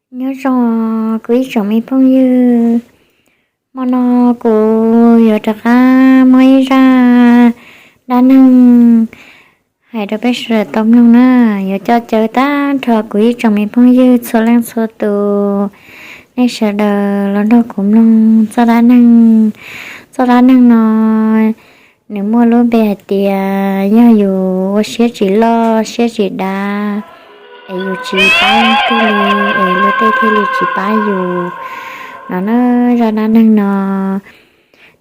Nyob zoo kuv ib tsoom me phooj ywg, hmo no kuv yuav rov qab muab ib zaj dab neeg hais rau peb sawv daws tau mloog na. Yuav coj caw tag nrho kuv ib tsoom me phooj ywg txhua leej txhua tus, nej sawv daws los nrog kuv mloog txoj dab neeg. Txoj dab neeg no nws muaj lub npe hais tias yog yus ua siab tsis loj siab tsis dav, es yus tsis pab leej twg li, es luag tej thiaj li tsis pab yus no na. Zaj dab neeg no,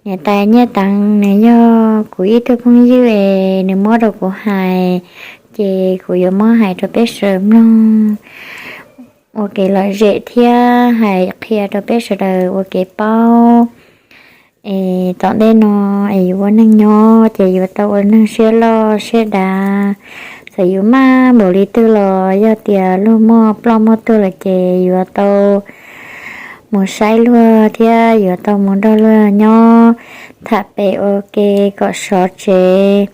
niam tais Nyiaj Teev nws yog kuv ib tug phooj ywg es nws muab rau kuv hais, ces kuv yuav muab hais rau peb sawv daws mloog ua kev lom zem thiab hais qhia rau peb sawv daws ua kev paub. Es tom ntej no es yus ua neeg nyob ces yuav tau ua neeg siab loj siab dav. Txawm yus maj npaum li twg los yog tias luag muaj ploj muaj tuag lawm ces yuav tau mus saib luag thiab yuav tau mus nrog luag nyob tham pem ua ke kom sov tsev,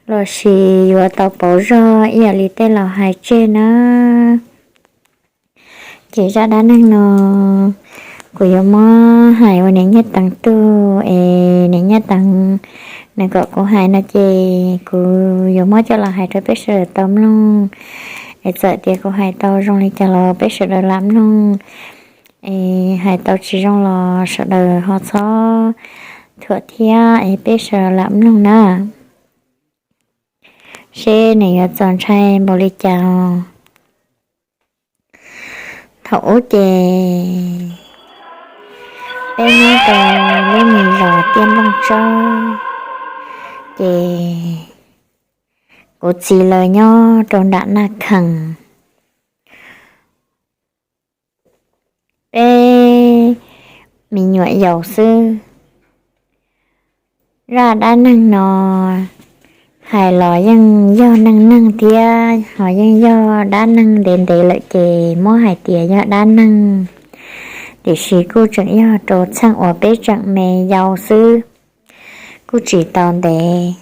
lossis yuav tau pauv zog ib yam li tej laus hais tseg na. Ces zaj dab neeg no kuv yuav muab hais ua niam Nyiaj Teev tug, es niam Nyiaj Teev nws kom kuv hais no ces kuv yuav muab coj los hais rau peb sawv daws tau mloog. Es txawm tias kuv hais tau zoo li cas los peb sawv daws lam mloog, es hais tau tsis zoo los sawv daws ho txhob thuam thiab, es peb sawv daws lam mloog na, seb nws yuav txaus ntshai npaum li cas. Thaum ub ces peb nyob rau lub me zos Tiaj Nplooj Tsawb, ces kuv txiv lawv nyob rau nram Naj Khees. Peb me nyuam yaus xwb. Zaj dab neeg no hais los yeej yog neej neeg thiab ho yeej yog dab neeg ntev ntev lawm ces muab hais tias yog dab neeg, tiam sis kuj tseem yog rau txheej uas peb tseem me yau xwb, kuj tsis tau ntev.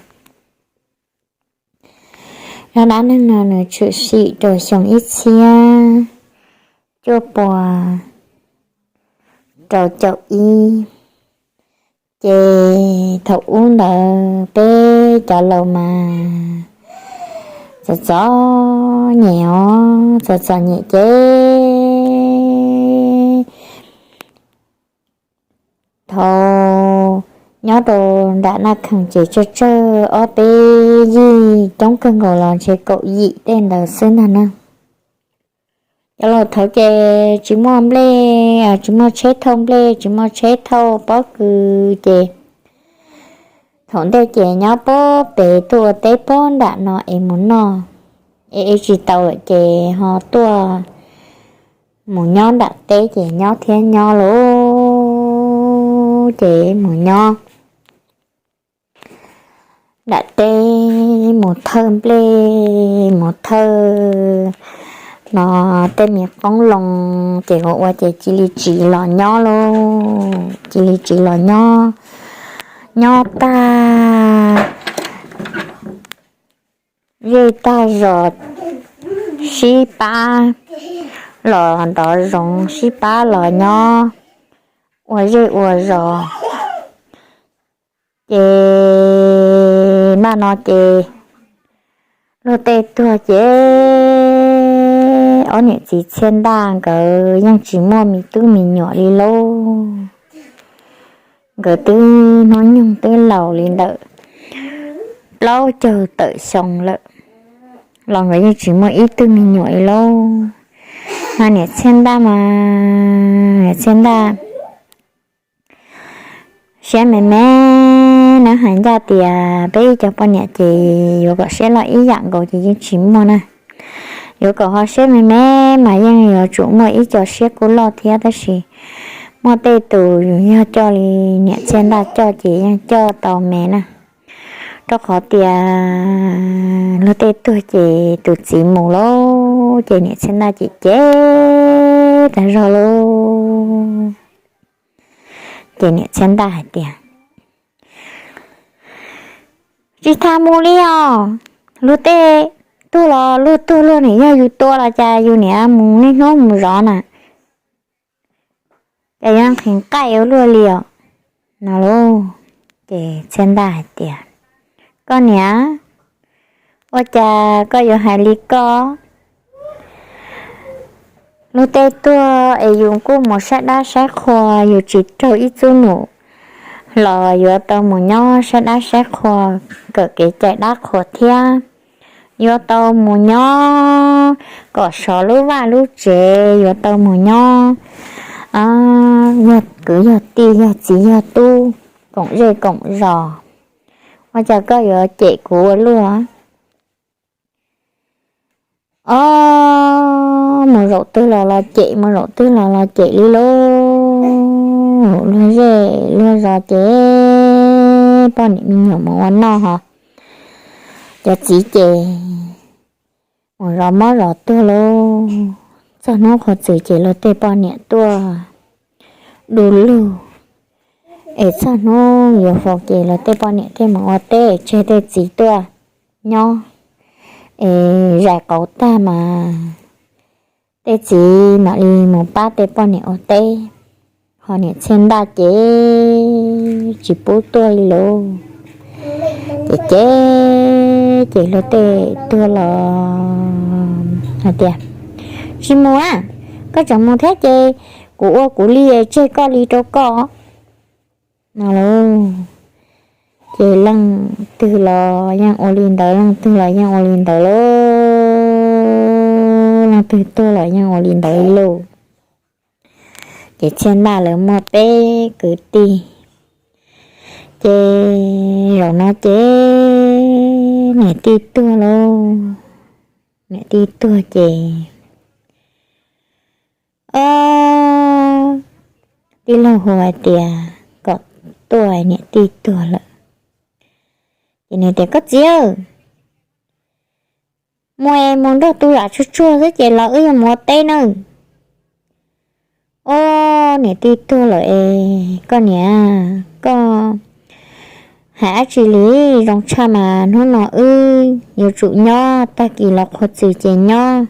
Zaj dab neeg no nws tshwm sim rau xyoo ib txhiab cuaj puas rau caum ib. Ces thaum ub ntawd peb cov laus mas txom txom nyem os, txom txom nyem ces thaum nyob rau nram Naj Khees ces tsawg tsawg ob peb yig coob kawg nkaus los ntshe kaum yim tej ntawd xwb ntag na. Cov laus thaud ces tsis muaj nplej, tsis muaj tsheb thauj nplej, tsis muaj tsheb thauj pob kws ces thaum ntej ces nyob pob pem tuaj ua teb pob nram no es mus noj, es tsis tau lawm ces ho tuaj mus nyob nram teb ces nyob thiab nyob lauj, ces mus nyob nram teb mus thawj nplej mus thawj no tej me qoob loo ces ua ua ces cia li tsiv los nyob lauj, cia li tsiv los nyob, nyob tag zej tag zos sib pab los ntov zoov, sib pab los nyob ua zej ua zos. Ces naj no ces luag tej tuag ces ob niam txiv Txhiaj Ntaj nkawd yeej tsis muaj me tub me nyuam li lauj. Nkawd twb hnub nyoog twb laus li ntawm plaub caug tawm xyoo lawm los nkawd yeej tsis muaj ib tug me nyuam li lauj. Mas niam Txhiaj Ntaj mas niam Txhiaj Ntaj siab me me na, hais ncaj tias peb ib co poj niam ces yuav kom siab loj ib yam nkaus ces yeej tsis muaj na. Yuav kom ho siab me me mas yeej yuav tsum muaj ib co siab kuj loj thiab, tab sis muaj tej tus yog coj li niam Txhiaj Ntaj coj ces yeej coj tau me na. Rau qhov tias luag tej tuag ces tus txiv mus lauj, ces niam Txhiaj Ntaj ces cem tas zog lauj. Ces niam Txhiaj Ntaj hais tias, tsis tas mus li os, luag tej tuag los luag tuag, luag niam yog yus tua los cas yus niam mus niaj hnub mus zov na. cas yuav nqhis nqaij ua luaj li os no lauj. Ces Txhiaj Ntaj hais tias, Koj niam, ua cas koj yuav hais li koj? Luag tej tuag es yus kuj mus saib dab saib qhua, yus tsis raug ib txwb num los yuav tau mus nyob saib dab saib qhua, kawm kev cai dab qhuas thiab. Yuav tau mus nyob kom sov lub vaj lub tsev, yuav tau mus nyob yog kwv yog tij, yog txiv yog tub, koom zej koom zos. Ua cas koj yuav cem kuv ua luaj? Ob, mus zaum twg los los cem, mus zaum twg los los cem li lauj. Luag zej luag zos ces poj niam me nyuam mus ua noj ho cov txiv ces mus zov mob zov tuag lauj. Txog hnub qhuav txwm ces luag tej poj niam tuaj du lug, es txog hnub yuav faus ces luag tej poj niam thiaj mus ua teb, tseg tej txiv tuaj nyob. Es zais qauv tag mas tej txiv mam li mus pab tej poj niam ua teb, ho niam Txhiaj Ntaj ces tsis pub tuaj li lauj. Ces ces ces luag tej tuag los hais tias, Tsis mus a, koj tseem mus thiab ces kuv ua kuv li, tseg koj li rau koj no lauj. Ces leej twg los yeej ua li ntawd, leej twg los yeej ua li ntawd lauj, leej twg tuag los yeej ua li ntawd lauj. Ces Txhiaj Ntaj lawv muaj peb kwv tij, ces zaum no ces niam tij tuag lauj. Niam tij tuag ces, o, tij laug hu hais tias kom tuaj, niam tij tuag lawm. Ces nws tias, Koj txiv, mus es mus nrog tus zam tsuag tsuag xwb ces los wb yuav mus ua teb nawb. O, niam tij tuag lawm es koj niam, koj hais dab tsi li zoo tshaj mas hnub no wb yuav tsum nyob, tag kis los qhuav txwm ces nyob,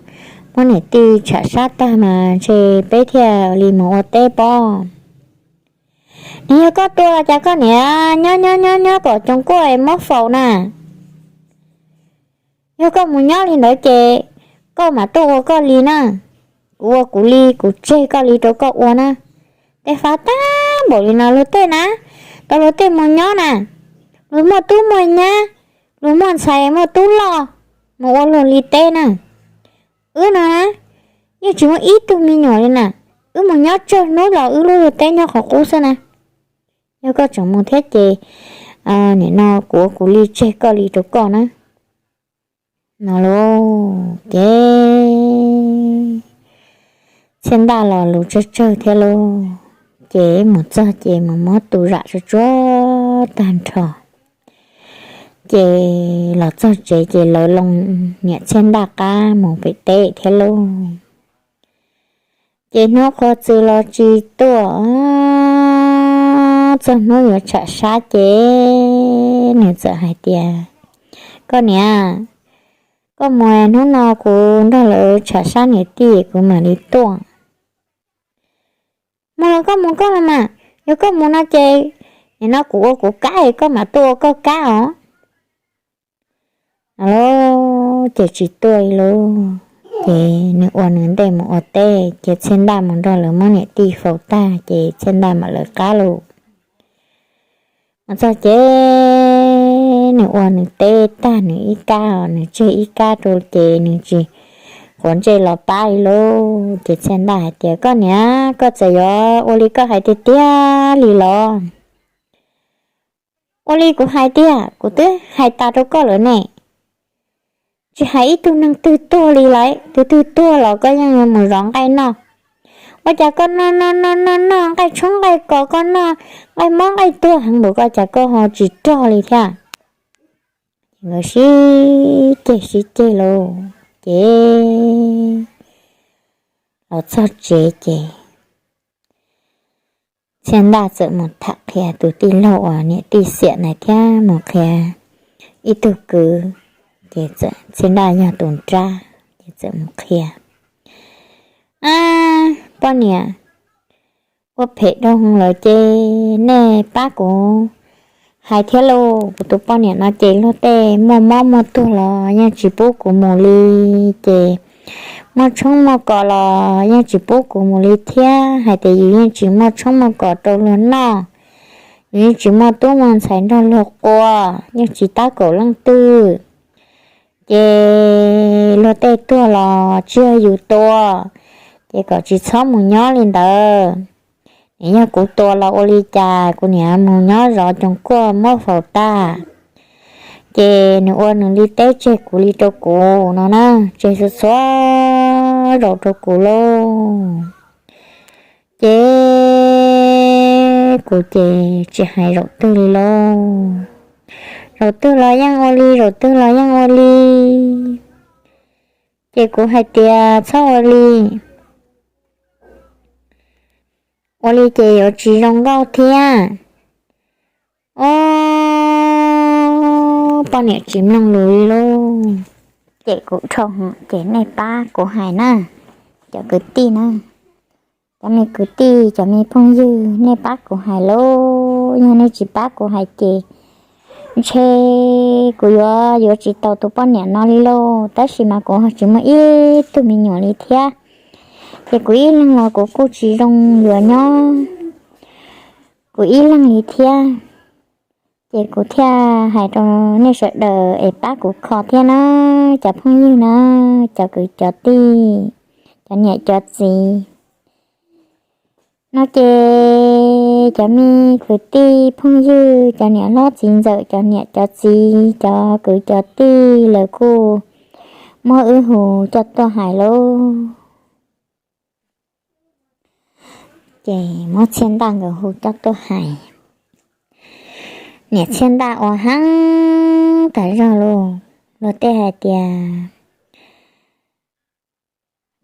muab niam tij tsham sab tag mas ntshe peb thiaj li mus ua teb pob. Nws yog koj tua los cas koj niam, nyob nyob nyob nyob kom coos kuaj es muab faus na. Yog koj mus nyob li ntawd ces koj mam tuaj ua koj li na. Kuv ua kuv li, kuv tseg koj li rau koj ua na. Tej fab tag npaum li no luag tej na, tau luag tej mus nyob na, luag muaj tub muaj nyab, luag muaj ntxhais muaj tub loj, mus ua luag li teb na. Wb no na, yeej tsis muaj ib tug me nyuam li na, wb mus nyob tsawg hnub los wb lub luag teb nyob qhov qub xwb na. Yog koj tseem mus thiab ces nim no kuv ua kuv li, tseg koj li rau koj na no lauj. Ces Txhiaj Ntaj los lus tsawg tsawg thiab lauj, ces mus txog ces mus muab tus zam tsuag tsuag tag nrho. Ces los txog tsev ces lawv loo niam Txhiaj Ntaj qab mus pem teb thiab lauj. Ces hnub qhuav txwm los tsis tuaj, txog hnub yuav tsham sab ces nws txawm hais tias, Koj niam, koj mus, hnub no kuv nrog lawv tsham sab niam tij kuv mam li tuaj. Mus los koj mus koj los mas, yog koj mus no ces nim no kuv ua kuv kab es koj mam tuaj ua koj kab os. Ces tsis tuaj li lauj. Ces nws ua nws ntej mus ua teb, ces Txhiaj Ntaj mus nrog lawv muab niam tij faus tag ces Txhiaj Ntaj mam lawv qab lauj. Mus txog ces nws ua nws teb tag nws ib kab, nws tseg ib kab rau ces nws tsis quav ntsej los pab li lauj. Ces Txhiaj Ntaj hais tias, Koj niam, koj txawm yuav ua li koj hais tiag tiag li los? Ua li kuv hais tiag, kuv twb hais tas rau koj lawm ne. Tsis hais ib tug neeg twg tuag li lawm, tus twg tuag los koj yeej yuav mus zov nqaij noj. Ua cas koj noj noj noj noj noj nqaij tshoob nqaij kos, koj noj nqaij mob nqaij tuag heev npaum ko cas koj ho tsis rog li thiab? Nkawd sib ceg sib ceg lauj, ces los txog tsev ces Txhiaj Ntaj txawm mus tham qhia tus tij laug uas niam tij xiam na thiab mus qhia ib tug kwv, ces Txhiaj Ntaj yog tus nrab, ces txawm mus qhia, Poj niam, ua phem dhau lawm ces nej pab kuv hais thiab lauj. Kuv tus poj niam no ces luag tej muaj mob muaj tuag los yeej tsis pub kuv mus li, ces muaj tshoob muaj kos los yeej tsis pub kuv mus li thiab. Hais tias yus yeej tsis muaj tshoob muaj kos rau luag noj, yus yeej tsis muaj tub muaj ntxhais nrog luag qua, yeej tsis tab kaum leej twg. Ces luag tej tuag los tsis yog yus tua, ces kom tsis txhob mus nyob li ntawd. Nws yog kuv tua los ua li cas, kuv niam mus nyob zov coos kuaj muab faus tag, ces nws ua nws li teb tseg kuv li rau kuv no na, tseg txhua txhua zaus rau kuv lauj. Ces kuv ces tsis hais zaum twg li lauj. Zaum twg los yeej ua li, zaum twg los yeej ua li. Ces kuv hais tias txhob ua li, ua li ces yuav tsis zoo nkauj thiab. Ob, poj niam tsis mloog lus li lauj. Ces kuv dhau hwv ces nej pab kuv hais na, cov kwv tij na, cov me kwv tij, cov me phooj ywg, nej pab kuv hais lauj. Yog nej tsis pab kuv hais ces ntshe kuv yuav yuav tsis tau tus poj niam no li lauj. Tab sis mas kuv ho tsis muaj ib tug me nyuam li thiab, ces kuv ib leeg los kuv kuj tsis zoo yuav nyob kuv ib leeg li thiab. Ces kuv thiaj hais rau nej sawv daws es pab kuv kho thiab na, cov phooj ywg na, cov kwv cov tij, cov niam cov txiv. No ces cov me kwv tij phooj ywg, cov niam hlob txiv ntxawm, cov niam cov txiv, cov kwv cov tij lawv kuj muab wb hu coj tuaj hais lauj. Ces muab Txhiaj Ntaj nkawd hu coj tuaj hais. Niam Txhiaj Ntaj ua heev tas zog lauj. Luag tej hais tias,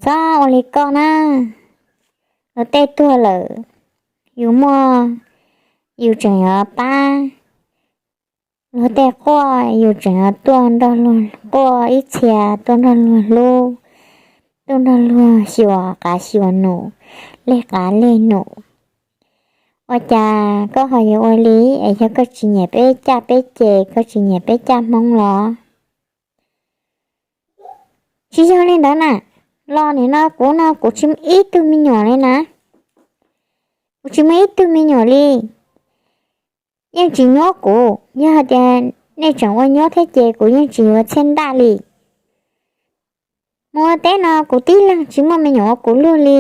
txhob ua li koj na, luag tej tuag lawm, yus muaj, yus tseem yuav pab luag tej quaj, yus tseem yuav tuaj nrog luag quaj ib txhia, tuaj nrog luag hlub, tuaj nrog luag xyuas qav xyuas num, leg qav leg num. Ua cas koj ho yuav ua li es yog koj tsis nyiam peb caj peb ces, koj tsis nyiam peb caj Hmoob los? Tsis yog li ntawd na, los nim no kuv no kuv tsis muaj ib tug me nyuam li na, kuv tsis muaj ib tug me nyuam li, yeej tsis nyuab kuv. Yog hais tias nej tseem ua nyuab thiab ces kuv yeej tsis yuav Txhiaj Ntaj li. Mus ua teb no kuv tib leeg tsis muaj me nyuam ua kuv luag li.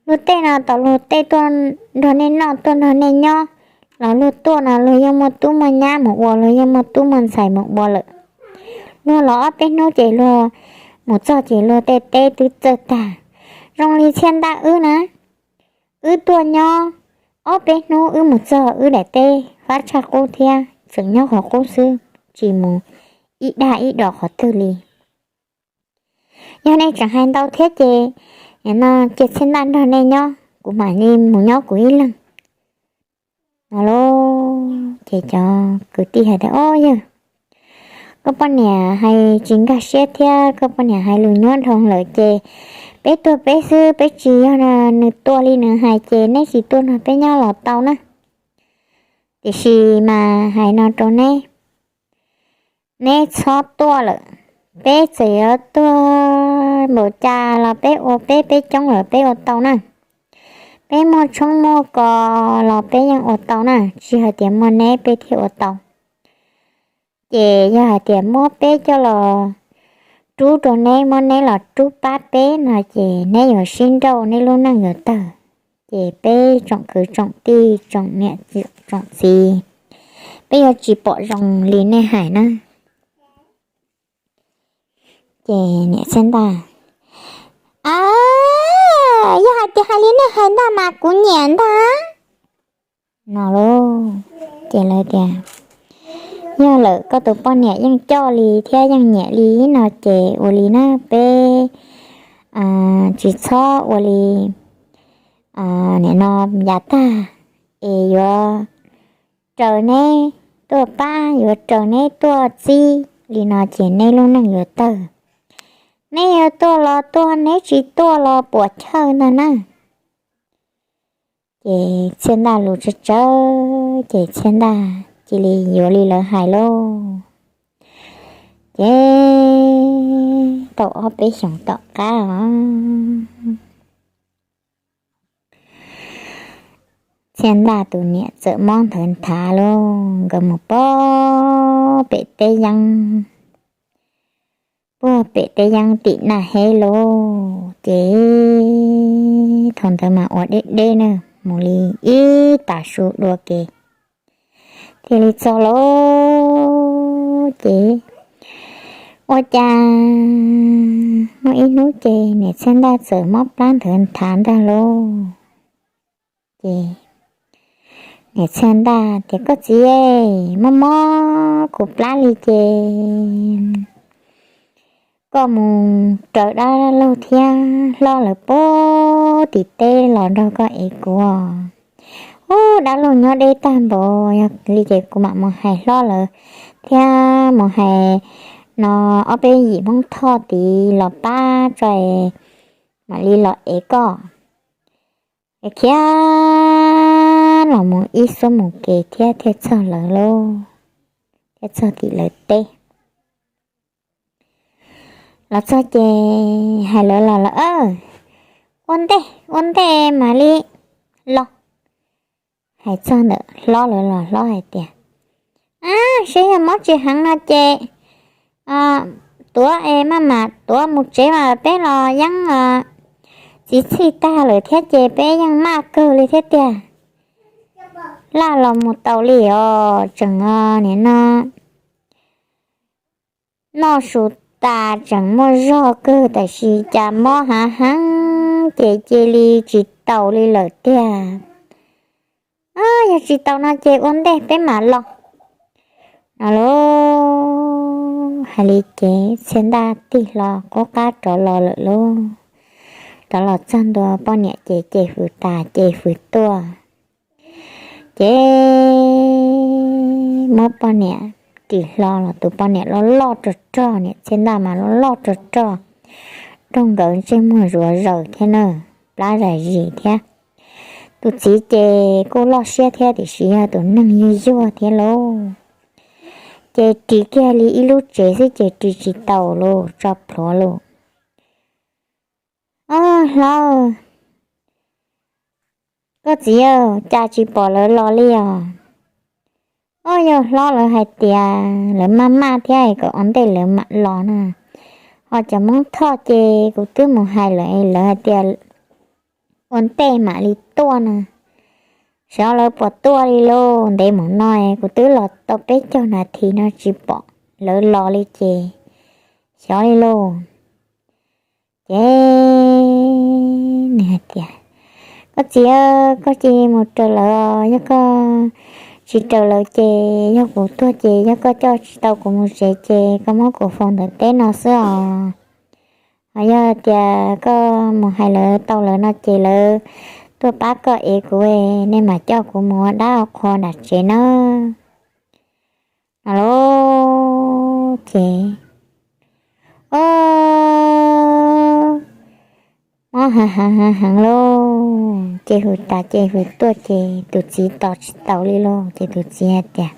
Luag tej no tau luag tej tuaj nrog nej noj tuaj nrog nej nyob, los luag tuaj no luag yeej muaj tub muaj nyab mus ua, luag yeej muaj tub muaj ntxhais mus ua lawm. Luag los ob peb hnub ces luag mus txog ces luag tej teb twb txawj tag. Zoo li Txhiaj Ntaj wb na, wb tuaj nyob ob peb hnub wb mus txog wb daim teb fab tshaj qub thiab tseem nyob qhov qub xwb, tsis mus ib dag ib do qhov twg li. Yog nej tseem hais ntau thiab ces no cia Txhiaj Ntaj nrog nej nyob, kuv mam li mus nyob kuv ib leeg no lauj. Ces cov kwv tij hais tias, o yawg, koj poj niam hais tsis nkag siab thiab koj poj niam hais lus nyuab dhau lawm ces peb tuag peb xwb, peb tsis yog nws tua li nws hais ces neb tsis tuaj nrog peb nyob los tau na. Tiam sis mas hais no rau neb, neb txhob tuaj lawm. Peb txawm yuav tuag npaum cas los peb ua peb, peb coob lawm peb ua tau na. Peb muaj tshoob muaj kos los peb yeej ua tau na, tsis hais tias muaj neb peb thiaj ua tau. Ces yog hais tias muab peb coj los rub rau neb, muab neb los rub pab peb no ces neb yuav sib nrauj, neb lub neej yuav tawg. Ces peb tsoom kwv tsoom tij, tsoom niam tsoom txiv, peb yuav tsis pom zoo li nej hais na. Ces niam Txhiaj Ntaj, a, yog hais tias hais li nej hais ntag mas kuv nyiam ntag no lauj. Ces lawv tias, yog lawm koj tus poj niam yeej coj li thiab yeej nyiam li no ces ua li na, peb tsis txhob ua li nim no yav tag es yuav raws neb tuaj pab, yuav raws neb tuaj txib li no ces neb lub neej yuav tawg. Neb yuav tuaj los tuaj, neb tsis tuaj los puas chawj ntag na. Ces Txhiaj Ntaj lus tsawg tsawg ces Txhiaj Ntaj cia li yuav li lawv hais lauj. Ces tau ob peb xyoos tom qab os, Txhiaj Ntaj tus niam txawm mob nthawv nthav lauj, nkawd mus pog pem teb yeeb, puag pem teb yeeb tim Naj Heb lauj. Ces thaum ntawd mas ua deb deb na, mus li ib tav su dua kev thiaj li txog lauj. Ces ua cas muaj ib hnub ces niam Txhiaj Ntaj txawm mob plab nthawv nthav ntag lauj. Ces niam Txhiaj Ntaj tias, Koj txiv, mob mob kuv plab li ces koj mus raws dab laug thiab hlob lawv puag tim teb los nrog koj ev kuv. Ub, dab laug nyob deb tag npaum, yog li ces kuv mam mus hais hlob lawv thiab mus hais no ob peb yim Hmoob Thoj tid los pab tso, mam li los ev koj. Khiav los mus ib xuab moos kev thiab thiaj txog lawv lauj, thiaj txog tim lawv teb. Los txog ces hais lawv los lawv, Ua ntej, ua ntej mam li los. Hais txog ntawm hlob lawv los hlob hais tias, Seb yog mob tsis heev no ces tuav es maj mam tuav mus tsev mas peb los yeeb txiv txhij tag lawm thiab ces peb yeej maj kawg li thiab tiag. Laj los mus tau li os, tseem nim no noj su tas tseem muaj zog kawg, tab sis cas mob hav heev ces cia li tsis taus li lawm tiag. Yog tsis taus no ces ua ntej peb mam los no lauj. Hais li ces Txhiaj Ntaj tig hlo qub qab rov los lawm lauj. Rov los txog ntua poj niam ces ces hws tas ces hws tuaj. Ces muab poj niam ris hlo los tus poj niam loj loj rog rog, niam Txhiaj Ntaj mas loj loj rog rog, nraug nkawd ntsej muag zuav zaws thiab na, plab zam zis thiab. Tus txiv ces kuj loj siab thiab tiam sis yog tus neeg yuag yuag thiab lauj. Ces ris kiag li ib lub tsev xwb ces ris tsis taus lauj, tso plhuav lauj. Ob hlob, koj txiv, cas tsis pom lawv los li os? Ob, yog hlob lawv hais tias lawv maj maj thiab kom ua ntej lawv mam los na. Ho cov Hmoob Thoj ces kuv twb mus hais lawv, lawv hais tias ua ntej mam li tuaj na. Xyov lawv puas tuaj li lauj, ntev mus no kuv twb los tau peb caug nas this no tsis pom lawv los li ces xyov li lauj. Ces nws hais tias, koj txiv, koj cia li mus raws lawv, yog koj tsis raws lawv ces yog kuv tuag ces yog koj coj tsis tau kuv mus tsev ces koj muab kuv faus ntawm teb no xwb os. Ho yog tias koj mus hais lawv tau lawv no ces lawv tuaj pab koj ev kuv, nej mam coj kuv mus ua dab ua qhua nram tsev nawb. No lauj ces, o, mob heev heev heev heev lauj, ces hws tas ces hws tuaj ces tus txiv tos tsis taus li lauj. Ces tus txiv hais tias,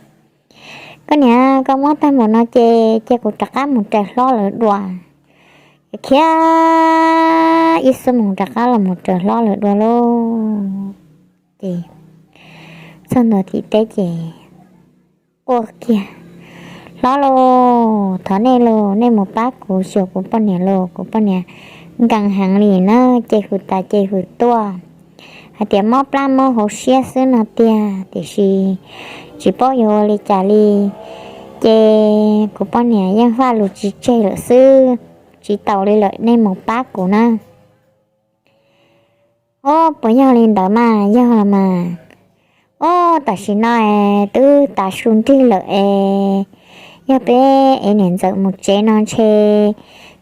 koj niam, koj mob tag npaum no ces cia kuv rov qab mus raws hlob lawv dua. Khiav ib xuab moos rov qab los mus raws hlob lawv dua lauj. Ces txog ntua tim teb ces quaj kiag, hlob lauj, thov nej lauj, nej mus pab kuv xyuas kuv poj niam lauj, kuv poj niam nkees heev li na, ces hws tas ces hws tuaj. Hais tias mob plab mob hauv siab xwb no tiag, tiam sis tsis paub yuav ua li cas li. Ces kuv poj niam yeej faj lus tsis tseg lawm xwb, tsis taus li lawm, nej mus pab kuv na. O, puas yog li ntawd mas yog los mas. O, tam sim no es twb tav su nrig lawm es, yog peb ev niam ntxawm mus tsev no ntshe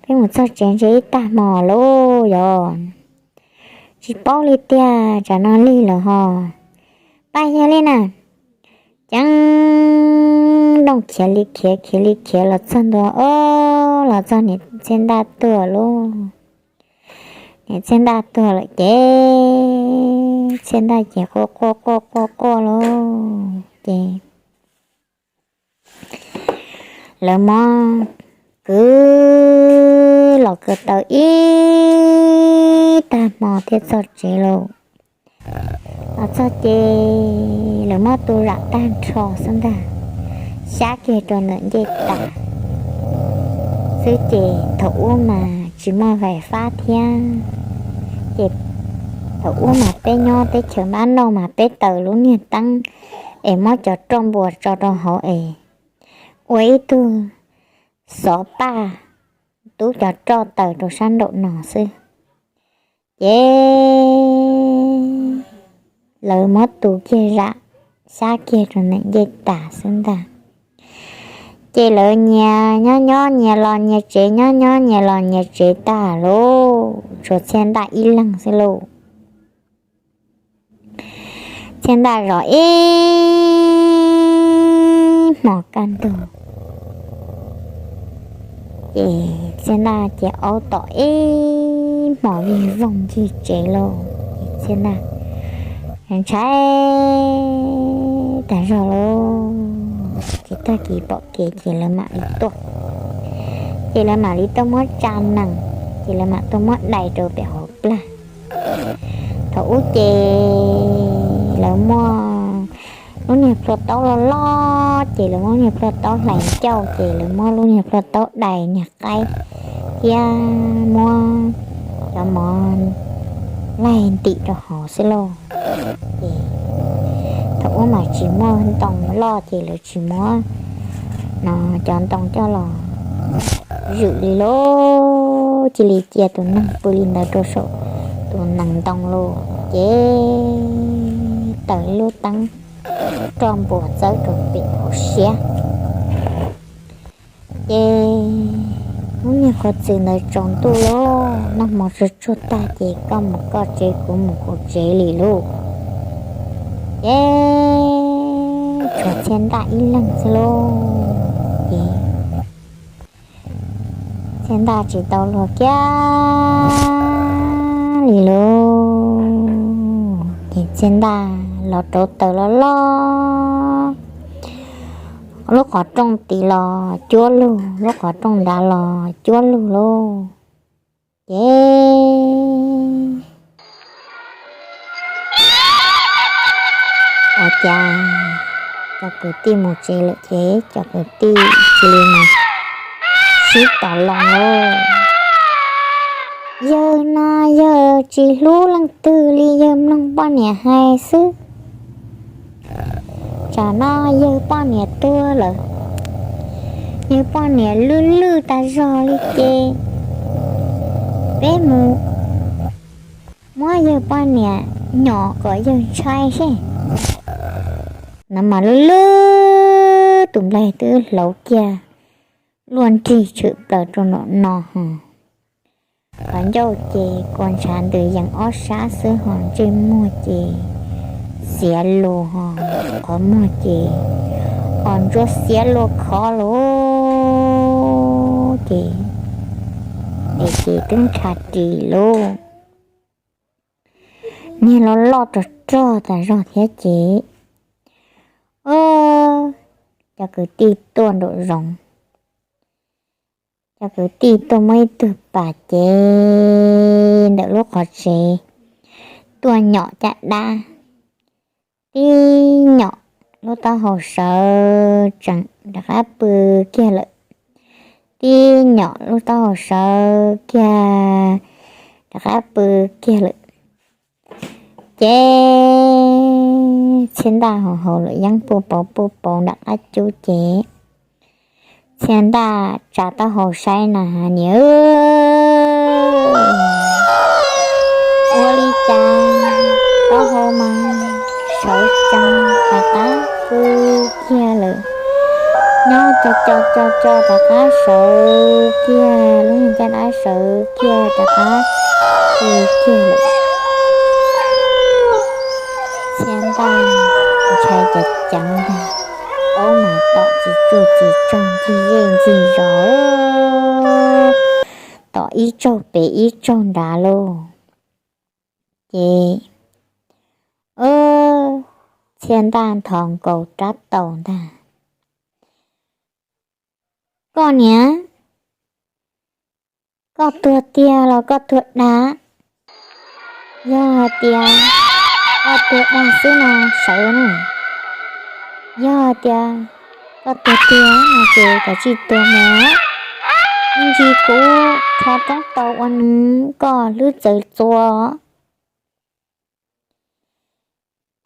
peb mus txog tsev ntshe ib tag hmo lauj yog. Tsis paub li tiag, tsam no lig lawm ho. Pab yog li na. Ceev nrooj khiav li khiav khiav li khiav los txog ntua, o, los txog niam Txhiaj Ntaj tuag lauj. Txhiaj Ntaj tuag lawm ces Txhiaj Ntaj ces quaj quaj quaj quaj quaj lauj ces lawv muab kwv los kwv taw ib tag hmo thiaj txog tsev lauj. Los txog ces lawv muab tu zam tag nrho xwb ntag, xyab kiag rau ntawm ncej tas xwb ces thaum ub mas tsis muaj fais fab thiab ces thaum ub mas peb nyob teb chaws npab noj mas peb taws lub niag teeb es muab cov roj npua tso rau hauv es ua ib tug xov paj tub cov roj taws rau sab nraum no xwb. Ces lawv muab tu kiag zam xyab kiag rau ntawm ncej tas xwb ntag. Ces lawv nyias nyob nyob nyias los nyias tsev, nyob nyob nyias los nyias tsev tag lauj, tshuav Txhiaj Ntaj ib leeg xwb lauj. Txhiaj Ntaj zov ib hmos kaj ntug ces Txhiaj Ntaj ces aub tom ib hmos vij voog ncig tsev lauj. Ces Txhiaj Ntaj ntshai tag zog lauj, ces tag kis pom kev ces lawv mam li tuaj. Ces lawv mam li tuaj muab tsa nees, ces lawv mam tuaj muab dai rau pem hauv plag. Thaum ub ces lawv muaj lub niag plhuaj taub loj loj, ces lawv muab lub niag plhuaj taub hlais ncauj, ces lawv muab lub niag plhuaj taub dai niag qaib thiab muab cov mov laig ntim rau hauv xwb lauj. Ces thaum ub mas tsis muaj ntoo loj ces lawv tsis muab no cov ntoo coj los zwm li lauj, cia li cia tus neeg pw li ntawd rau saum tus nees ntoo lauj. Ces taws lub teeb roj npua txawb rau pem hauv siab. Ces lub niag qhov txwm ntawd tsaus ntuj lauj, noj hmo tsuag tsuag tag ces koj mus koj tsev kuv mus kuv tsev li lauj. Ces tshuav Txhiaj Ntaj ib leeg xwb lauj. Ces Txhiaj Ntaj tsis tau luag kiag li lauj. Ces Txhiaj Ntaj los rauv taws loj loj, lub qhov rooj tid los cuab lug, lub qhov rooj nrad los cuab lug lauj. Ces ua cas cov kwv tij mus tsev lawm ces cov kwv tij cia li mus sib tos loo lauj. Yawg no yawg tsis hlub leej twg li, yawg mloog poj niam hais xwb. Tsam no yawg poj niam tuag lawm, yawg poj niam lwj lwj tas zog li ces peb mus muab yawg poj niam nyom kom yawg ntshai seb. No mas lwj lwj tus nplaig twb hlauv kiag luaj nrig tshwm plaws rau nraum no ho. Qhov ncauj ces kua ntshav ntws yees ob sab xwb ho ntsej muag ces xiav lus ho, qhov muag ces os ntsuab xiab luaj khov lauj. Ces tes ces twb nrhav ris lauj, niag loj loj rog rog tas zog thiab ces, o, cov kwv tij tuaj nraum zoov. Cov kwv tij tuaj muab ib tug pas cev ntawm lub qhov tsev tuaj nyom caj dab, tib nyom lub taub hau sawv tsees rov qab pw kiag lawm, tib nyom lub taub hau sawv kiag rov qab pw kiag lawm. Ces Txhiaj Ntaj haus haus luam yeeb puj pauv puj pauv nram qab cub ces Txhiaj Ntaj tsa taub hau saib na, niam, ua li cas taub hau mas sawv tsees rov qab pw kiag lawm. Nyob co co co co rov qab sawv kiag, lub niag caj dab sawv kiag rov qab pw kiag lawm. Txhiaj Ntaj ntshai ceev ceev ntag, aub mas tom tsis tsuj tsis tsaug ncig zej ncig zos, tom ib tsaug pem ib tsaug nrad lauj. Ces Txhiaj Ntaj nthos nkaus rab taus ntag. Koj niam, koj tuag tiag los koj tuag dag? Yog hais tias koj tuag dag xwb no sawv na. Yog hais tias koj tuag tiag no ces koj tsis tuag mus, ib ntsis kuv rho roob taus ua nws koj hlwb txawv txua.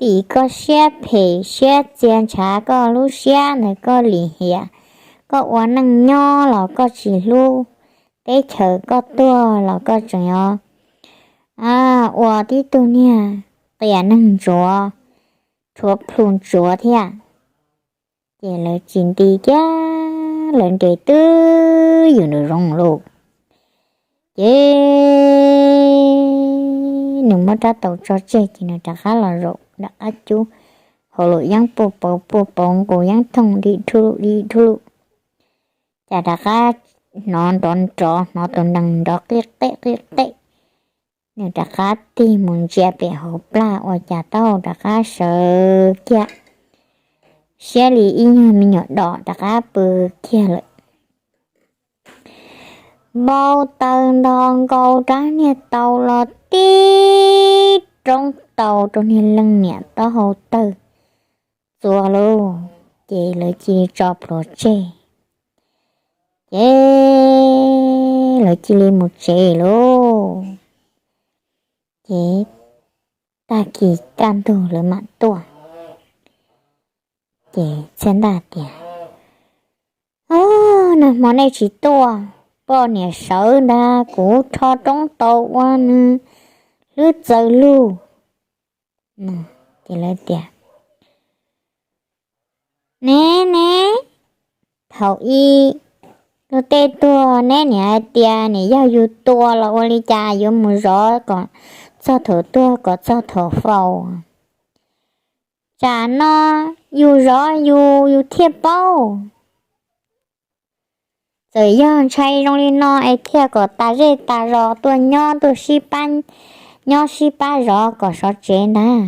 Tim koj siab phem siab txias ntshav, koj lub siab ntawd koj lim hiam, koj ua neej nyob los koj tsis hlub teb chaws, koj tuag los koj tseem yuav ua tib tug niag qias neeg ntsuav, rhuav plhu ntsuav thiab. Ces lawv tsis nti kiag, lawv nres twb ywm nws zoo lauj. Ces nws muab rab taus tso tseg ces nws rov qab los zaum rov qab cub, hauv lub yeeb puag pauv puag pauv, nkaus yeeb thooj di dhub di dhub, cas rov qab hnov nrov nrov, hnov tus nees nrov qij qej qij qej. Nws rov qab tig mus ntsia pem hauv plag ua cas taub hau rov qab sawv kiag, siab li ib nyuag me nyuam dom rov qab pw kiag lawm. Npau taws nto nkaus rab niag taus los tib roob taus rau niag leej niam taub hau tawg txua lauj. Ces lawv cia li tso plhuav tseg, ces lawv cia li mus tsev lauj. Ces tag kis kaj ntug lawv mam tuaj. Ces Txhiaj Ntaj tias, Nag hmo nej tsis tuaj, poj niam sawv ntag, kuv rho roob taus ua nws hlwb txawv lug. Ces lawv tias, Ne ne, thaum ub luag tej tuag neb niam hais tias niam yog yus tua los ua li cas yuav mus zov kom txog thaum tuag kom txog thaum faus. Tsam no yus zov yus, yus thiaj paub. Txawm yog ntshai zoo li no es thiaj kom tas zej tas zos tuaj nyob, tuaj sib pab nyob sib pab zov kom sov tsev ntag.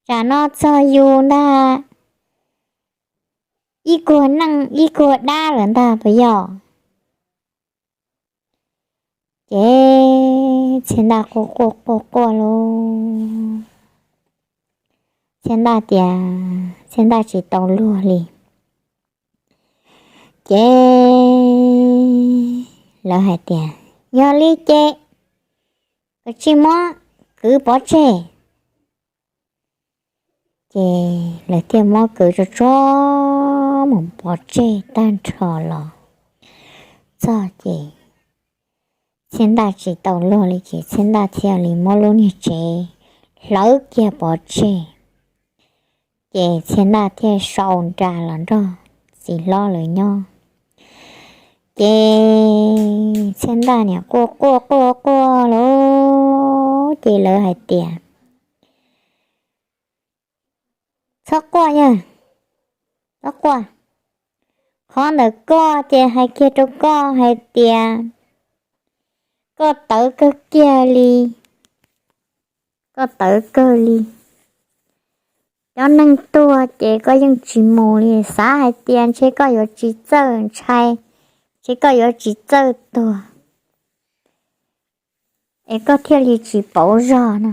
Tsam no txog yus ntag, ib kuag neej ib kuag dab lawm ntag puas yog? Ces Txhiaj Ntaj quaj quaj quaj quaj lauj. Txhiaj Ntaj tias Txhiaj Ntaj tsis tau luag li. Ces lawv hais tias, Yog li ces koj tsis muab kwv pov tseg. Ces lawv thiaj muab kwv tso tso mus pov tseg tag nrho los txog ces Txhiaj Ntaj tsis tau luag li ces Txhiaj Ntaj thiaj li muab lub niag tsev hlawv kiag pov tseg. Ces Txhiaj Ntaj thiaj sau nra los nrog txiv hlob lawv nyob. Ces Txhiaj Ntaj niam quaj quaj quaj quaj lauj, ces lawv hais tias, Txhob quaj yog, txhob quaj. Qhov ntawm koj ces hais kiag rau koj hais tias koj tawv kawg kiag li, koj tawv kawg li. Cov neeg tuag ces koj yeej tsis mus li, xav hais tias ntshe koj yuav tsis txawj ntshai, ntshe koj yuav tsis txawj tuag, es koj thiaj li tsis pauv zog no.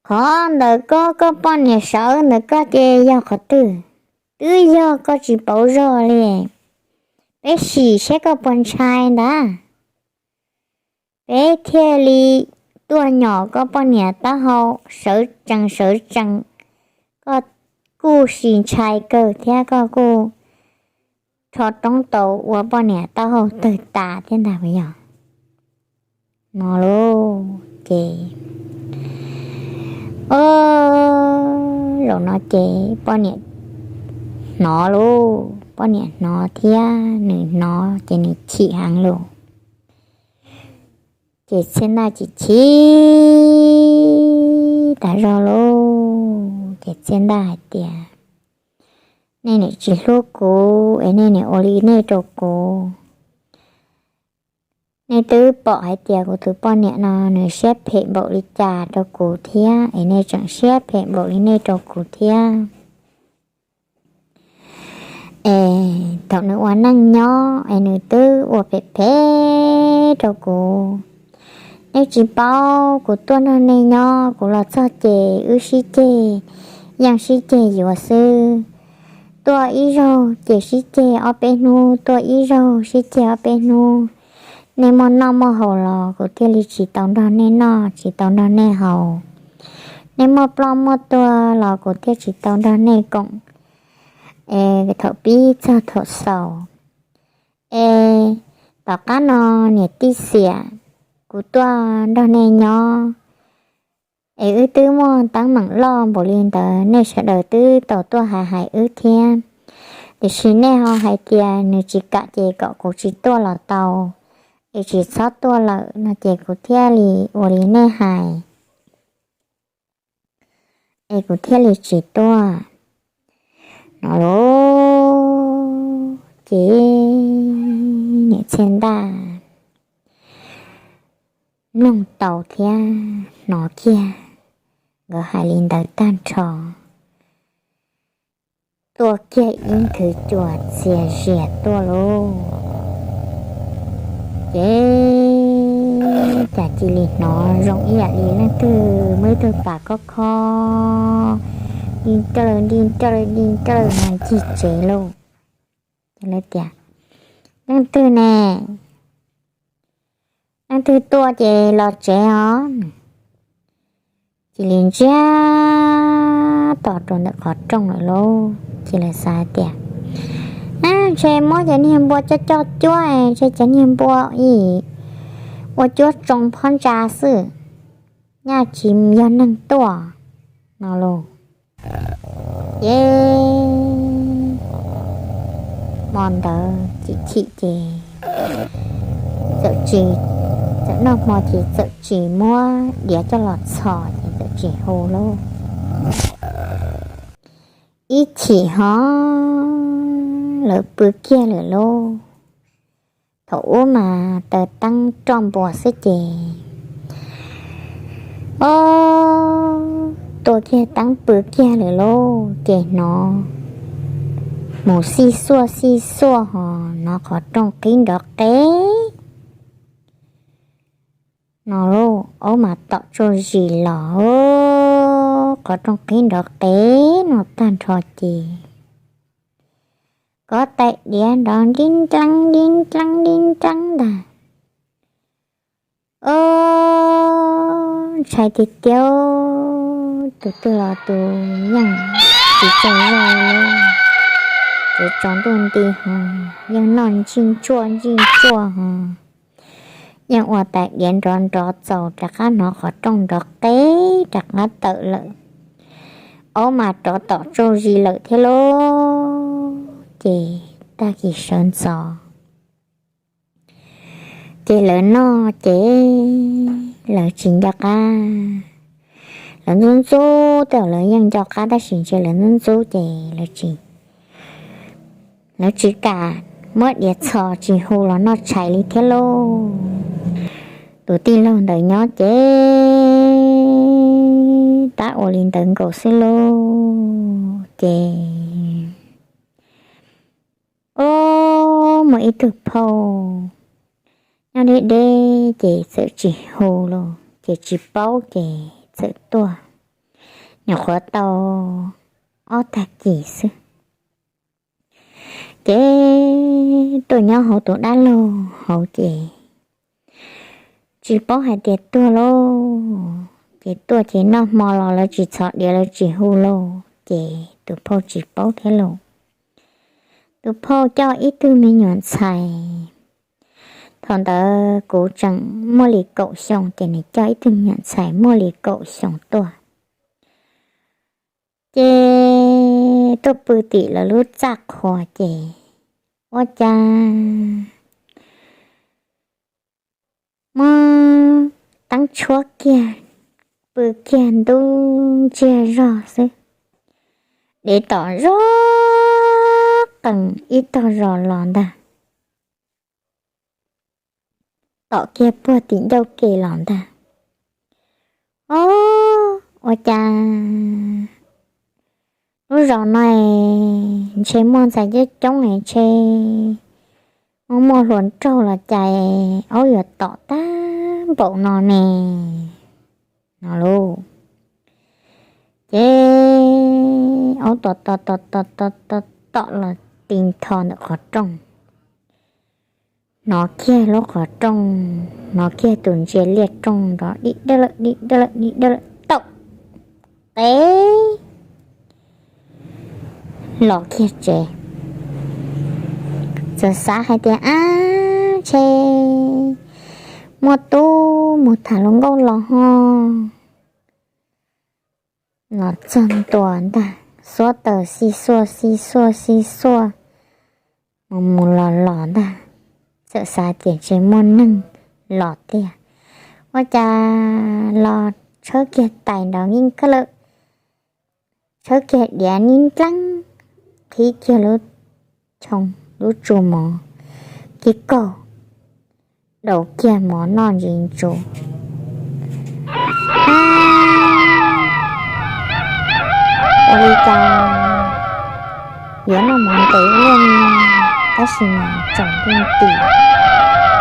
Qhov ntawm koj, koj poj niam sawv ntawm koj ces yog qhov twg? Twb yog koj tsis pauv zog li. Peb sim saib koj puas ntshai ntag, peb thiaj li tuaj nyom koj poj niam taub hau sawv tsees sawv tsees. Koj kuj sim ntshai kawg thiab koj kuj rho roob taus ua poj niam taub hau tawg tas thiab ntag puas yog? No lauj ces, o, zaum no ces poj niam hnov lauj, poj niam hnov thiab nws hnov ces nws chim heev lauj. Ces Txhiaj Ntaj chim chim tas zog lauj, ces Txhiaj Ntaj hais tias, Nej niam tsis hlub kuv es nej niam ua li nej rau kuv. Nej twb pom hais tias kuv tus poj niam no nws siab phem npaum li cas rau kuv thiab, es nej tseem siab phem npaum li nej rau kuv thiab. Es thaum nws ua neej nyob es nws twb ua phem phem rau kuv. Nej tsis paub, kuv tuaj nrog nej nyob, kuv los txog ces wb sib ceg, yeej sib ceg yuav xwb. Tuaj ib zaug ces sib ceg ob peb hnub, tuaj ib zaug sib ceg ob peb hnub. Nej muaj noj muaj haus los kuv thiaj li tsis tau nrog nej noj, tsis tau nrog nej haus. Nej muaj ploj muaj tuag los kuv thiaj tsis tau nrog nej koom thaum pib txog thaum xaus. Es tom qab no niam tij xiam, kuv tuaj nrog nej nyob, es wb twb muaj teeb meem loj npaum li ntawd, nej sawv daws twb tau tuaj hais hais wb thiab. Tiam sis nej ho hais tias nws tsis kam ces kom kuv tsis tuaj los tau, es tsis txhob tuaj lawm no ces kuv thiaj li ua li nej hais, es kuv thiaj li tsis tuaj no lauj. Ces niam Txhiaj Ntaj mloog tau thiab hnov kiag nkawd hais li ntawd tag nrho, tuaj kiag ib nthwv cua txias zias tuaj lauj. Ces cas cia li hnov zoo ib yam li leej twg muaj ib tug pas khob khob, nti nrawj nti nrawj nti nrawj no ncig tsev lauj. Ces lawv tias, leej twg ne? Leej twg tuaj ces los tsev os. Cia li ntsiag to rau ntawm qhov rooj lawm lauj. Ces lawv xav tias, ntshe muab cov niag npua coj coj cuab, ntshe cov niag npua ua cuab tsoo phab ntsa xwb, nyaj tsis yog neeg tuaj no lauj. Ces hmo ntawd chim chim ces txawm tsis, txawm noj hmo ces txawm tsis muab diav coj los txhos ces txawm tsis hu lauj. Ib chim ho lawv pw kiag lawm lauj. Thaum ub mas taws teeb roj npua xwb ces, o, tuaj kiag teeb pw kiag lawm lauj. Ces hnov mus xij xuaj xij xuaj ho hnov qhov rooj qhib nrov qeb no lauj. Aub mas tom tsaug zis los, qhov rooj qhib nrov qeb no tag nrho ces kov tais diav nrov nrib nreeb nrib nreeb nrib nreeb ntag. O, ntshai tiag tiag, tus twg los tus yeej tsis tsaug zog li, tsuas tsaus ntuj nti ho yeej noj ntsij ntsuaj ntsij ntsuaj ho yeej ua tais diav nrov nrov txaus rov qab hnov qhov rooj nrov qeb rov qab tawm lawm. Aub mas rov tom tsaug zis lawm thiab lauj. Ces tag kis sawv ntxov ces lawv noj ces lawv tsis nco qab. Lawv ntxub ntxub, tej zaum lawv yeej nco qab tab sis ntshe lawv ntxub ntxub ces lawv tsis, lawv tsis kam muab diav txhos tsis hu los noj tshais li thiab lauj. Tus tij laug ntawd nyob ces tab ua li ntawd nkaus xwb lauj. Ces o, muaj ib tug phauj nyob deb deb ces txawm tsis hu los ces tsis paub ces txawm tuaj, nyuam qhuav tau ob tag kis xwb. Ces tuaj nyob hauv tus dab laug hauv ces tsis paub hais tias tuag lauj. Ces tuaj ces noj hmo los lawv tsis txhos diav lawv tsis hu lauj ces tus phauj tsis paub thiab lauj. Tus phauj coj ib tug me nyuam ntxhais, thaum ntawd kuv tseem muaj li kaum xyoo ces nws coj ib tug me nyuam ntxhais muaj li kaum xyoo tuaj. Ces tuaj pw tim lawv lub txaj qhua ces ua cas muab teeb tshuab kiag, pw kiag ntub ntsiag zog xwb, dev tom zog qees ib tog zos los ntag. tom kiag puag tim ncauj ke los ntag. O, ua cas lub zos no ntshe muaj ntxhais coob coob es ntshe muaj muaj hluas nraug los cas aub yuav tom tag npaum no ne, no lauj. Ces aub tom tom tom tom tom tom tom los ti nrho ntawm qhov rooj. Hnov kiag lub qhov rooj, hnov kiag tus ntsia liaj rooj nrov di dawb lawm di dawb lawm di dawb lawm taum qe los kiag tsev. Txawm xav hais tias, ab, ntshe muaj tub mus tham hluas nkauj los ho los txog ntua ntag, xuab taws xij xuaj xij xuaj xij xuaj mus mus los los ntag. Txawm xav tias ntshe muaj neeg los tiag, ua cas los tshawb kiag tais nrov nkeeb kawg lawm, tshawb kiag diav nib nleeb, qhib kiag lub choo lub tsu mov kiv kaug, daus kiag mov noj ntsis ntsuv. Ua li cas yuav noj mov ntev ua luaj, tab sis mas tsaus ntuj nti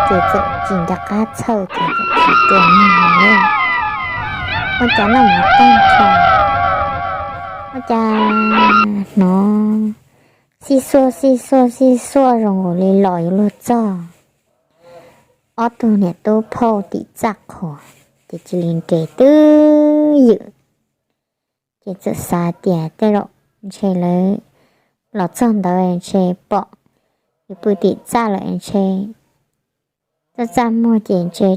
ces txawm tsis nco qab txhawj ces txawm tsis rua mog lawm. Ua cas noj mov tag nrho, ua cas hnov xij xuaj xij xuaj xij xuaj zoo nkaus li los yuav luag txog. Ob tug niam tub phauj tim txaj qhua ces cia li nres twb ywm, ces txawm xav tias tej zaum ntshe lawv los txog ntawd ntshe pom yus pw tim txaj lawm ntshe txaj txaj muag ces ntshe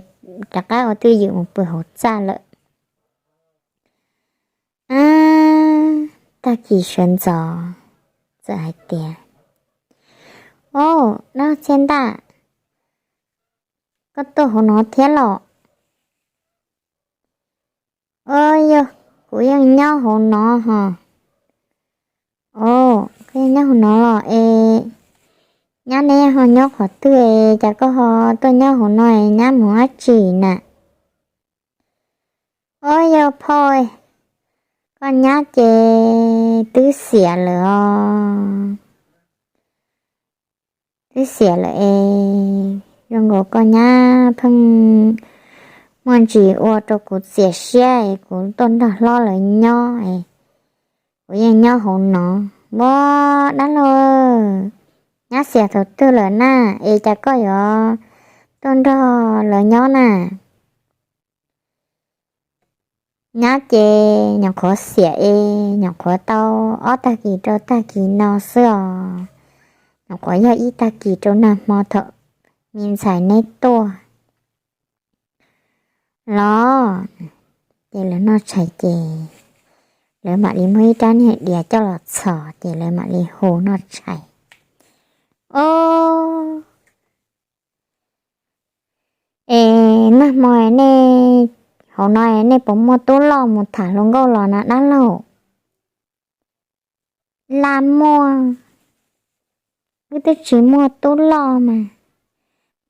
rov qab ua twj ywm mus pw hauv txaj lawm. Ab, tag kis sawv ntxov txawm hais tias, o, dab txhiab ntaj, koj tuaj hauv no thiab los? O, yog, kuv yeej nyob hauv no ho. O, koj yeej nyob hauv no los es nyab neb ho nyob qhov twg es cas koj ho tuaj nyob hauv no es nyab mus dab tsi na? O, yog phauj, koj nyab ces twb xiam lawm os. Twb xiam lawm es zoo nkaus koj nyab pheej muaj ntsis ua rau kuv txias siab es kuv tuaj nrog hlob lawv nyob es kuv yeej nyob hauv no. Ua, dab laug, nyab xiam thaum twg lawm na es cas koj yuav tuaj nrog lawv nyob na? Nyab ces nyuam qhuav xiam es nyuam qhuav tau ob tag kis rau tag kis no xwb os. Nyuam qhuav yog ib tag kis rau nag hmo thaum me ntxhais neb tuaj los. Ces lawv noj tshais ces lawv mam li muab ib rab niag diav coj los txhos ces lawv mam li hu noj tshais. O, es nag hmo nej hauv no nej puas muaj tub loj mus tham hluas nkauj los na dab laug? Laj muaj, wb twb tsis muaj tub loj mas,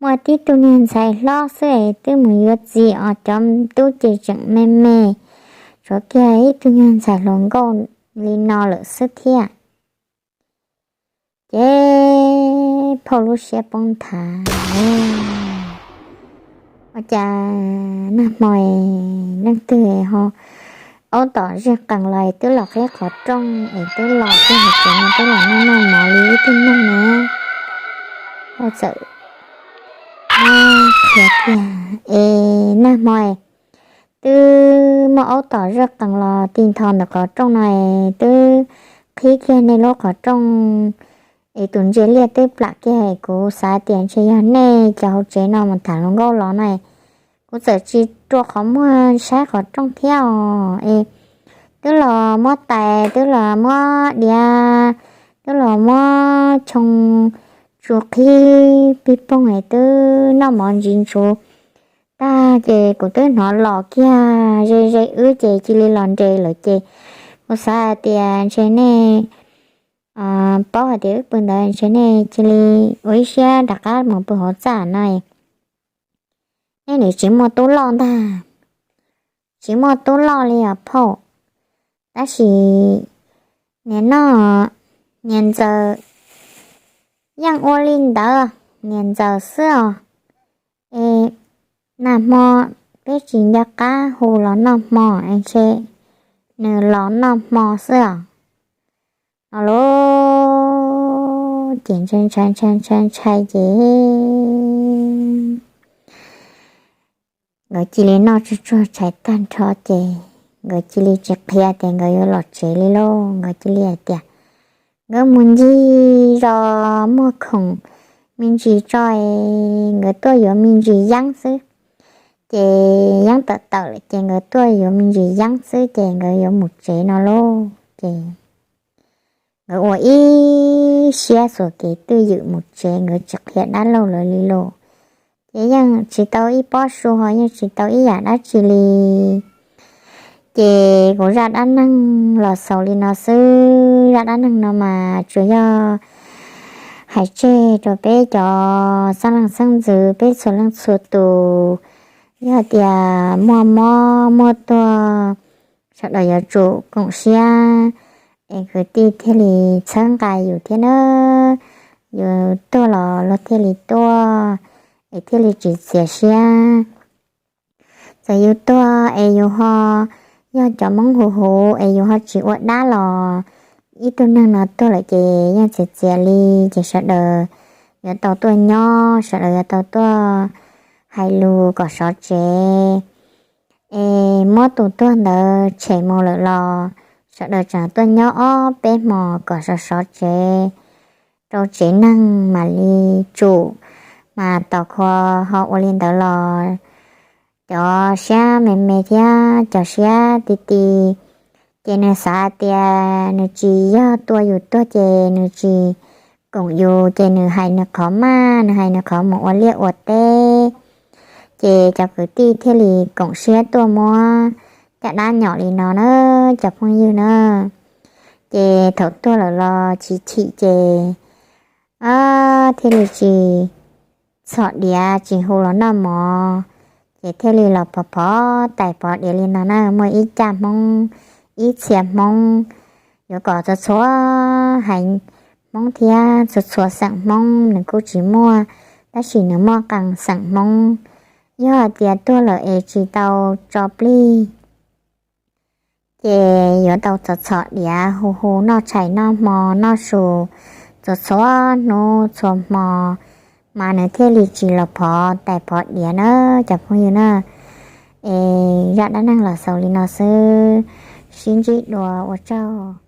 muaj tib tug niag ntxhais hlob xwb es twb mus yuav txiv os, cov tub ces tseem me me, tshuav kiag ib tug niag ntxhais hluas nkauj li no lawm xwb thiab. Ces phauj lub siab poob nthav. Ua cas nag hmo leej twg ho aub tom zij qees los es twb los qhib qhov rooj es twb los txog hauv tsev no twb los noj noj mov li ib tug neeg ne. Phauj txawm qhia tias, es nag hmo twb muaj aub tom zij qees los ti nthos ntawm qhov rooj no es twb qhib kiag nej lub qhov rooj es tus ntsia liaj twb plam kiag es kuv xav tias ntshe yog nej cov hauv tsev no mus tham hluas nkauj los no es kuv txawm tsis rua qhov muag saib qhov rooj thiab os. Es twb los muab tais, twb los muab diav, twb los muab choo tsu qhib pig poog es twb noj mov ntsis ntsuv tag ces kuv twb hnov los kiag ze ze wb ces cia li los nres lawm ces kuv xav hais tias ntshe nej paub hais tias wb pw ntawd ntshe nej cia li ua ib siab rov qab mus pw hauv txaj no. es tsis muaj tub loj ntag, tsis muaj tub loj li os phauj. Tab sis niag noj, niag ntxawm yeej ua li ntawd, niag ntxawm xwb os. Es nag hmo peb tsis nco qab hu los noj hmo es ntshe nws los noj hmo xwb os. No lauj, ces ntshai ntshai ntshai ntshai ntshai ces nkawd cia li noj tsuag tsuag tshais tag nrho ces nkawd cia li tsis qhia tias nkawd yuav los tsev li lauj. Nkawd cia li hais tias nkawd mus ncig zos muag khoom me ntsis tso, nkawd tuaj yuav me ntsis yeeb xwb. Ces yeeb tawm tawm lawm ces nkawd tuaj yuav me ntsis yeeb xwb ces nkawd yuav mus tsev no lauj. Ces nkawd ua ib siab xuas kev twj ywm mus tsev, nkawd tsis qhia dab laug lawv li lauj. Ces yeej tsis tau ib pob su ho yeej tsis tau ib yam dab tsi li. Ces kuv zaj dab neeg los xaus li no xwb. Zaj dab neeg no mas tsuas yog hais tseg rau peb cov xeeb leej xeeb ntxwv peb txhua leej txhua tus. Yog tias muaj mob muaj tuag, sawv daws yuav tsum koom siab es kwv tij thiaj li txhawb nqa yus thiab na. Yus tuag los luag thiaj li tuaj, es thiaj li tsis txias siab. Txawm yus tuag es yus ho yog cov Hmoob huv huv es yus ho tsis ua dab los ib tug neeg no tuag lawm ces yeej txias txias li, ces sawv daws yuav tau tuaj nyob, sawv daws yuav tau tuaj hais lus kom sov tsev. Es muab tus tuag ntawd tshem mus lawm los sawv daws tseem tuaj nyob ob peb hmos kom sov sov tsev rau tsev neeg mam li tsum. Mas tos kho ho ua li ntawd los cov siab me me thiab cov siab ti ti ces nws xav hais tias nws tsis yog tua yus tuag ces nws tsis koom yus, ces nws hais nws qhov maj, nws hais nws qhov mus ua liaj ua teb. Ces cov kwv tij thiaj li koom siab tuaj muab caj dab nyom li no na cov phooj ywg na. Ces thaum tuag lawm los chim chim ces thiaj li tsis txhom diav tsis hu los noj mov, ces thiaj li los phov phov tais phov diav li no na. Muaj ib caj Hmoob, ib txhia Hmoob, yuav kom txhua txhua haiv Hmoob thiab txhua txhua xeem Hmoob nws kuj tsis muaj, tab sis nws muaj qee xeem Hmoob, yog hais tias tuag lawm es tsis tau tso plig ces yuav tau txhom txhom diav hu hu noj tshais noj hmo noj su txhua txhua hnub txhua hmo, mas nws thiaj li tsis los phov tais phov diav na cov phooj ywg na. Es zaj dab neeg los xaus li no xwb, sib ntsib dua, ua tsaug.